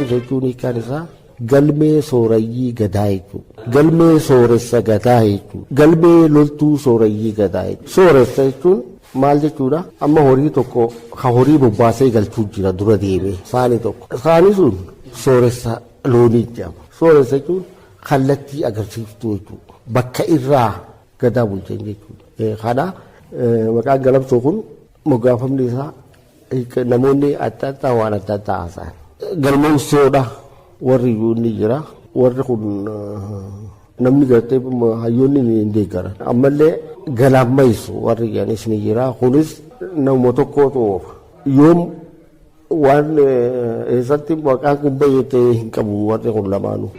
Galamsoo jechuun hiikkaan isaa galmee soorayyii gadaa jechuudha. Galmee sooressa gadaa jechuudha. Galmee loltuu soorayyii gadaa jechuudha. Sooressa jechuun maal jechuudha? Amma horii tokko ka horii bobbaasee galchuu jira dura deemee saani tokko. Saani sun sooressa loonii jedhama. Sooressa jechuun kallattii agarsiiftuu jechuudha. Bakka irraa gadaa bulchan jechuudha. Kana maqaan galamsoo kun moggaafamni isaa namoonni adda addaa waan adda addaa haasa'an. Galmoomsoodha warri iyyuu ni jira. Warri kun namni gartee hayyoonni ni deeggaran. Ammallee galaammaysu warri jedhanis ni jira. Kunis nama tokkootu oofa. Yoom waan eessatti maqaan kun bahe ta'ee hin qabu warri kun lamaanuu.